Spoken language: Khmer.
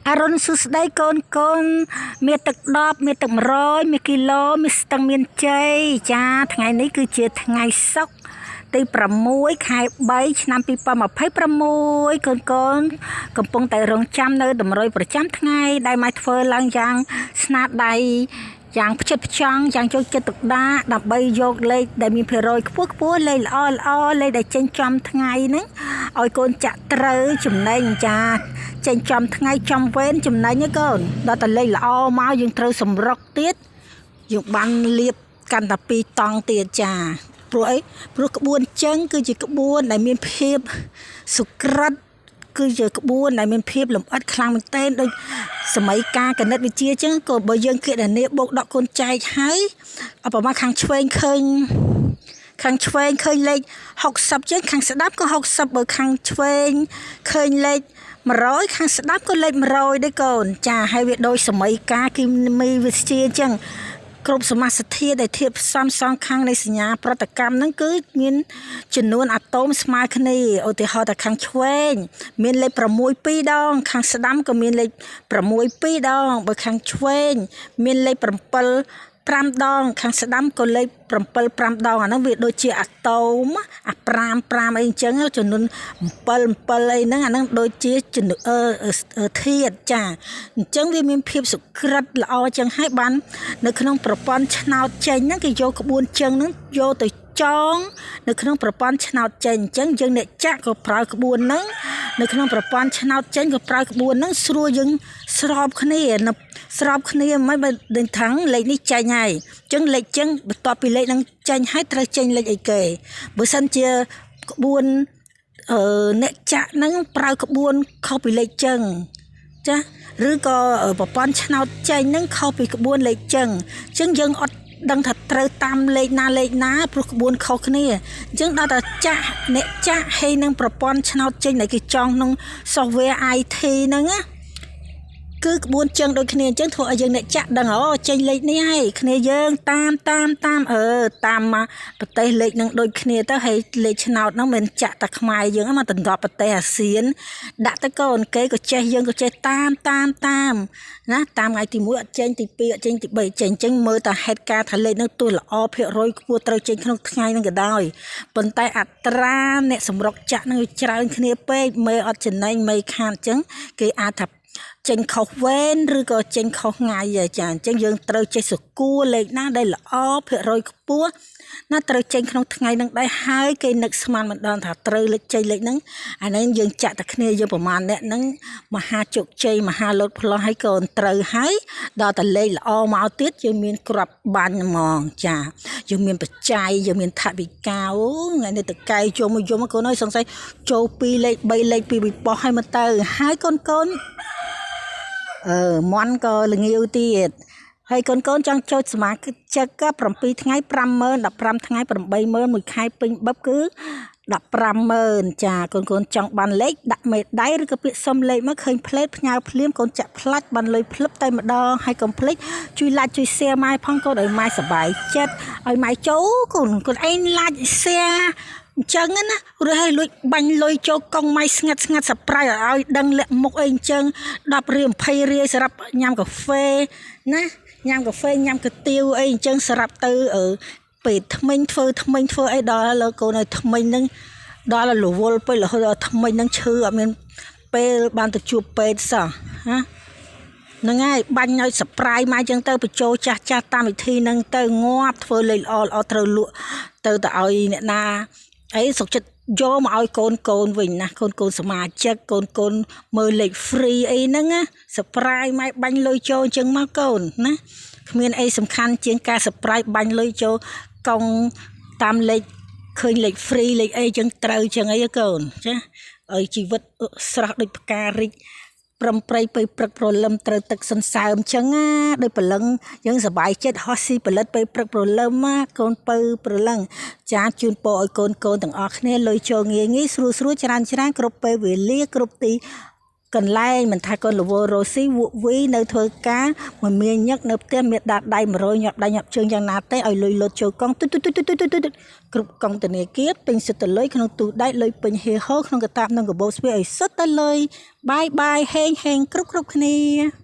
អរុនសួស្តីកូនកូនមានទឹក10មានទឹក100មានគីឡូមានស្ទឹងមានជ័យចាថ្ងៃនេះគឺជាថ្ងៃសុក្រទី6ខែ3ឆ្នាំ2026កូនកូនកំពុងតែរងចាំនៅតម្រុយប្រចាំថ្ងៃដែលមកធ្វើឡើងយ៉ាងស្នាដៃយ៉ាងផ្ចិតផ្ចង់យ៉ាងចូលចិត្តទុកដាក់ដើម្បីយកលេខដែលមានភាគរយខ្ពស់ខ្ពស់លេខល្អល្អលេខដែលចេញចំថ្ងៃហ្នឹងឲ្យកូនចាក់ត្រូវចំណេញចាចេញចំថ្ងៃចំវេនចំណេញហ្នឹងកូនដល់តែលេខល្អមកយើងត្រូវសម្រុកទៀតយើងបានលៀបកាន់តែពីរតង់ទៀតចាព្រោះអីព្រោះក្បួនចឹងគឺជាក្បួនដែលមានភាពសុក្រិត គឺជាក្បួនដែលមានភាពលម្អិតខ្លាំងមែនទែនដូចសម័យកាលគណិតវិទ្យាចឹងក៏បើយើងគណនាបូកដកគុណចែកហើយអបមកខាងឆ្វេងឃើញខាងឆ្វេងឃើញលេខ60ចឹងខាងស្ដាប់ក៏60បើខាងឆ្វេងឃើញលេខ100ខាងស្ដាប់ក៏លេខ100ដែរកូនចាហើយវាដូចសម័យកាលគីមីវិទ្យាចឹងគ្រប់សមាសធាតុដែលធៀបផ្សំសងខាងនៃសញ្ញាប្រតិកម្មហ្នឹងគឺមានចំនួនអាតូមស្មើគ្នាឧទាហរណ៍ថាខាងឆ្វេងមានលេខ6 2ដងខាងស្ដាំក៏មានលេខ6 2ដងបើខាងឆ្វេងមានលេខ7 5ដងខាងស្ដាំក៏លេខ7 5ដងអាហ្នឹងវាដូចជាអាតូមអា5 5អីអញ្ចឹងចំនួន7 7អីហ្នឹងអាហ្នឹងដូចជាចំនួនធាតុចាអញ្ចឹងវាមានភាពសុក្រិតល្អអញ្ចឹងហើយបាននៅក្នុងប្រព័ន្ធឆ្នោតចេញហ្នឹងគេយកក្បួនជើងហ្នឹងយកទៅចងនៅក្នុងប្រព័ន្ធឆ្នោតចេញអញ្ចឹងយើងអ្នកចាក់ក៏ប្រើក្បួនហ្នឹងនៅក្នុងប្រព័ន្ធឆ្នោតចេញក៏ប្រើក្បួនហ្នឹងស្រួលយើងស្របគ្នានៅស្របគ្នាមិនបើដឹងថាងលេខនេះចេញហើយអញ្ចឹងលេខចឹងបន្ទាប់ពីលេខហ្នឹងចេញហើយត្រូវចេញលេខអីគេបើសិនជាក្បួនអឺអ្នកចាក់ហ្នឹងប្រើក្បួនខុសពីលេខចឹងចាឬក៏ប្រព័ន្ធឆ្នោតចេញហ្នឹងខុសពីក្បួនលេខចឹងអញ្ចឹងយើងអត់ដឹងថាត្រូវតាមលេខណាលេខណាព្រោះក្បួនខុសគ្នាអញ្ចឹងដល់តែចាក់អ្នកចាក់ហើយនឹងប្រព័ន្ធឆ្នោតចេញដែលគេចង់ក្នុង software IT ហ្នឹងណាគឺក្បួនចឹងដូចគ្នាអញ្ចឹងធ្វើឲ្យយើងអ្នកចាក់ដឹងអូចេញលេខនេះហើយគ្នាយើងតាមតាមតាមអឺតាមមកប្រទេសលេខនឹងដូចគ្នាទៅហើយលេខឆ្នោតហ្នឹងមិនចាក់តែខ្មែរយើងមកដណ្ដប់ប្រទេសអាស៊ានដាក់ទៅកូនគេក៏ចេះយើងក៏ចេះតាមតាមតាមណាតាមថ្ងៃទី1អត់ចេញទី2អត់ចេញទី3ចេញអញ្ចឹងមើលតែហេតុការណ៍ថាលេខហ្នឹងទោះល្អភាគរយខ្ពស់ត្រូវចេញក្នុងថ្ងៃហ្នឹងក៏ដោយប៉ុន្តែអត្រាអ្នកសម្រុកចាក់ហ្នឹងវាច្រើនគ្នាពេកមេអត់ចំណេញមេខាតអញ្ចឹងគេអាចថាចេញខុសវេនឬក៏ចេញខុសថ្ងៃចាអញ្ចឹងយើងត្រូវចេះសគួរលេខណាដែលល្អភាគរយខ្ពស់ណាត្រូវចេញក្នុងថ្ងៃហ្នឹងដែរហើយគេនឹកស្មានមិនដល់ថាត្រូវលេខចេញលេខហ្នឹងអាហ្នឹងយើងចាក់តែគ្នាយើងប្រមាណអ្នកហ្នឹងមហាជោគជ័យមហាលោតផ្លោះហើយកូនត្រូវហើយដល់តែលេខល្អមកទៀតយើងមានក្របបាញ់ហ្មងចាយើងមានបច្ច័យយើងមានថវិកាអូថ្ងៃនេះតកែចូលមកយំកូនអើយសង្ស័យចូល2លេខ3លេខ2វិបោះឲ្យមកទៅហើយកូនកូនអឺមន់ក៏ល្ងាវទៀតហើយកូនកូនចង់ចូលសមាជិក7ថ្ងៃ50000 15ថ្ងៃ80000មួយខែពេញបឹបគឺ150,000ចាកូនកូនចង់បានលេខដាក់មេដៃឬក៏ពាក្យសុំលេខមកឃើញផ្លេតផ្ញើភ្លាមកូនចាក់ផ្លាច់បានលុយភ្លឹបតែម្ដងហើយកុំភ្លេចជួយ like ជួយ share ម៉ែផងកូនឲ្យម៉ែសប្បាយចិត្តឲ្យម៉ែចូលកូនកូនឯង like share អញ្ចឹងណាឬឲ្យលួចបាញ់លុយចូលកង់ម៉ៃស្ងាត់ស្ងាត់សប្រៃឲ្យដឹងលាក់មុខអីអញ្ចឹង10រៀល20រៀលសម្រាប់ញ៉ាំកាហ្វេណាញ៉ាំកាហ្វេញ៉ាំកាទៀវអីអញ្ចឹងសម្រាប់ទៅពេលថ្មិញធ្វើថ្មិញធ្វើអីដល់លើកូនឲ្យថ្មិញហ្នឹងដល់រវល់ពេករហូតដល់ថ្មិញហ្នឹងឈឺអត់មានពេលបានទៅជួបពេទ្យសោះណាហ្នឹងហើយបាញ់ឲ្យសប្រៃមកអញ្ចឹងទៅបញ្ចូលចាស់ចាស់តាមវិធីហ្នឹងទៅងាប់ធ្វើលេខល្អល្អត្រូវលក់ទៅទៅឲ្យអ្នកណាអីសុខចិត្តយកមកឲ្យកូនកូនវិញណាកូនកូនសមាជិកកូនកូនមើលលេខ free អីហ្នឹងណាសប្រៃម៉ែបាញ់លុយចូលអញ្ចឹងមកកូនណាគ្មានអីសំខាន់ជាងការសប្រៃបាញ់លុយចូលកងតាមលេខឃើញលេខ free លេខអីចឹងត្រូវចឹងអីកូនចាឲ្យជីវិតស្រស់ដូចផ្ការីកប្រំប្រៃពេលព្រឹកព្រលឹមត្រូវទឹកសន្សើមចឹងណាដោយព្រលឹងយើងសប្បាយចិត្តហោះស៊ីផលិតពេលព្រឹកព្រលឹមណាកូនពៅព្រលឹងចាជូនពរឲ្យកូនកូនទាំងអស់គ្នាលុយចូលងាយងាយស្រួលស្រួលច្រើនច្រើនគ្រប់ពេលវេលាគ្រប់ទី កន្លែងមិនថាកូនលវរ៉ូស៊ីវក់វីនៅធ្វើការមិនមានញឹកនៅផ្ទះមានដាដៃ100ញាប់ដៃញាប់ជើងយ៉ាងណាទេឲ្យលុយលុតចូលកង់ទុទុទុទុទុទុគ្រប់កង់ធនាគារពេញសុទ្ធតែលុយក្នុងទូដែកលុយពេញហេហោក្នុងកតាបនិងកាបូបស្វាឲ្យសុទ្ធតែលុយបាយបាយហេងហេងគ្រប់គ្រប់គ្នា។